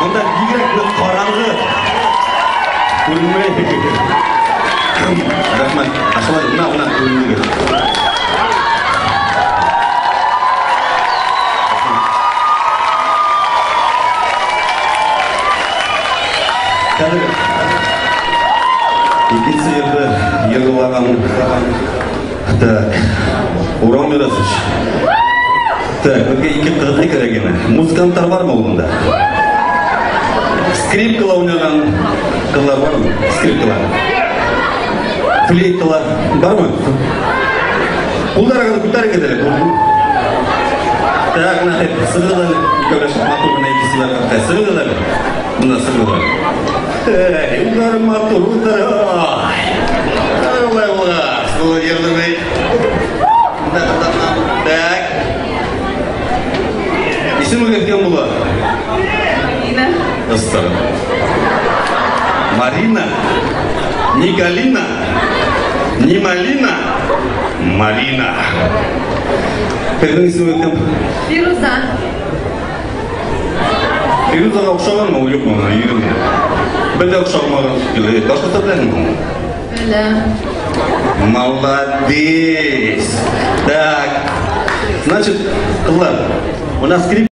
Бында бигерәк ныҡ ҡараңғы. Күренмәй. Рәхмәт. Ә шулай, бына, бына күренде. Хәҙер икенсе йырҙы йырлаған. Так, Урал Мирасович. Так, беҙгә ике ҡыҙ кәрәк ине. Музыканттар бармы унда? Скрипкала уйнаған ҡыҙҙар бармы? Скрипкала. Флейтала бармы? Ҡулдарығыҙҙы күтәрегеҙ әле. Так, бына сығығыҙ әле. Икәүләшеп матур ғына ике сибәр ҡыҙ. Сығығыҙ әле. Бына сығығыҙ әле. Эй, улары матур, улары. Ай. Улай булғас, был йырҙы бит. Так. Исемегеҙ кем була? Марина. Ыстыр. Марина? Не Галина? Не Малина? Марина. Һеҙҙең исемегеҙ кем? Фируза. Фирузаға оҡшағанмы ул, юҡмы? Йөрөмө. Бер ҙә оҡшамаған шикелле. Башҡортса беләһеңме? Беләм. Молодец. Так. Значит, ҡыҙҙар, у нас скрип